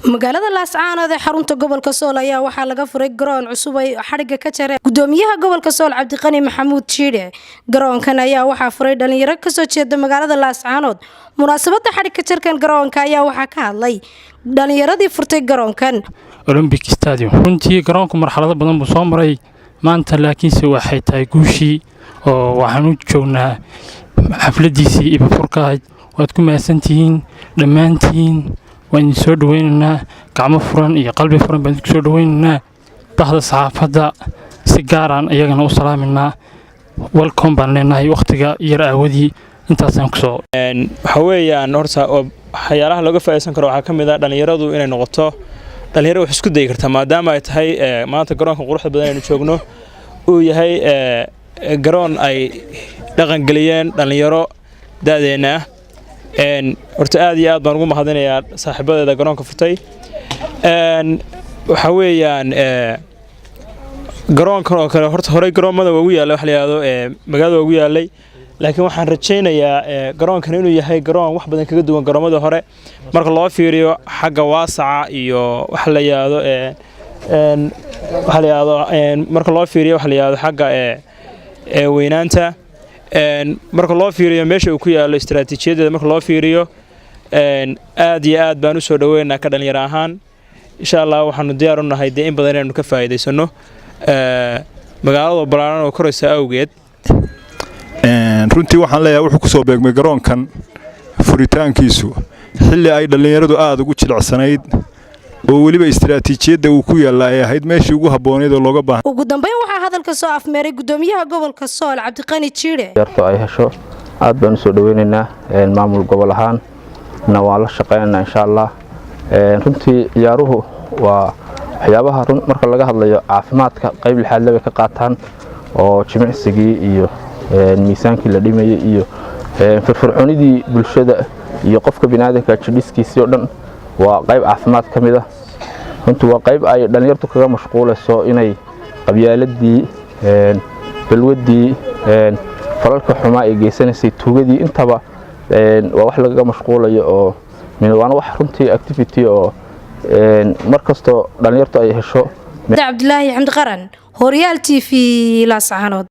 Magaalada Laascaanood ee xarunta gobolka Sool ayaa waxaa laga furay garoon cusub ay xadhigga ka jareen gudoomiyaha gobolka Sool, Cabdiqani Maxamuud Jiidhe. Garoonkan ayaa waxaa furay dhalinyaro kasoo jeeda magaalada Laascaanood. Munaasabada xadhigka jarkan garoonka ayaa waxaa ka hadlay dhalinyaradii furtay garoonkan. Olympic Stadium runtii garoonku marxalado badan buu soo maray maanta, laakiinse waxay tahay guushii oo waxaan u joognaa xafladiisii ibafurka ahayd. Waad ku mahadsantihiin dhammaantiin, waan idin soo dhaweynaynaa. Gacmo furan iyo qalbi furan baan idinku soo dhaweynaynaa. Bahda saxaafadda si gaaraan iyagana u salaaminaa. Welcome baan leenahay. Wakhtiga yar aawadii intaasaan kusoo Waxa weeyaan, horta waxyaalaha looga faa'iideysan karo waxaa ka mid ah dhallinyaradu inay noqoto dhalinyaro wax isku dayi karta, maadaama ay tahay maanta garoonka quruxda badan aynu joogno uu yahay garoon ay dhaqangeliyeen dhallinyaro da'deenna ah. Horta aad iyo aad baan ugu mahadinayaa saaxiibadeeda garoonka furtay. Waxa weeyaan, garoonkan oo kale horta horey garoommada waa ugu yaallay, waxa la yidhaahdo magaalada waa ugu yaallay, laakiin waxaan rajaynayaa garoonkan inuu yahay garoon wax badan kaga duwan garoommada hore marka loo fiiriyo xagga waasaca iyo waxa la yidhaahdo waxa la yidhaahdo marka loo fiiriyo waxa la yidhaahdo xagga weynaanta, marka loo fiiriyo meesha uu ku yaallo, istaraatiijiyadeeda marka loo fiiriyo. Aad iyo aad baan u soo dhaweynaa ka dhalinyaro ahaan. Insha Allah waxaanu diyaar u nahay dee in badan inaynu ka faa'iidaysano magaalada ballaaran oo koraysa awgeed. Runtii waxaan leeyahay, wuxuu ku soo beegmay garoonkan furitaankiisu xilli ay dhallinyaradu aada ugu jilicsanayd, oo weliba istaraatiijiyadda uu ku yaalla ay ahayd meeshii ugu habboonayd oo looga baahan. Ugu dambeyn waxaa hadalka soo afmeeray gudoomiyaha gobolka Sool, Cabdiqani Jiidhe. Yarto ay hesho aad baan usoo dhaweynaynaa. Maamul gobol ahaan na waan la shaqaynaynaa, insha Allah. Runtii ciyaaruhu waa waxyaabaha marka laga hadlayo caafimaadka qayb lixaadle bay ka qaataan, oo jimicsigii iyo miisaankii la dhimayay iyo firfircoonidii bulshada iyo qofka biniaadanka jidhiskiisii oo dhan waa qayb caafimaad ka mid ah. Runtii waa qayb ay dhallinyartu kaga mashquulayso inay qabyaaladii, balwaddii, falalka xumaa ay geysanaysay, tuugadii, intaba waa wax lagaga mashquulayo, oo waana wax runtii activity oo mar kastoo dhallinyartu ay hesho. Cabdilaahi Xamdi Qaran, Horyaal TV, Laascaanood.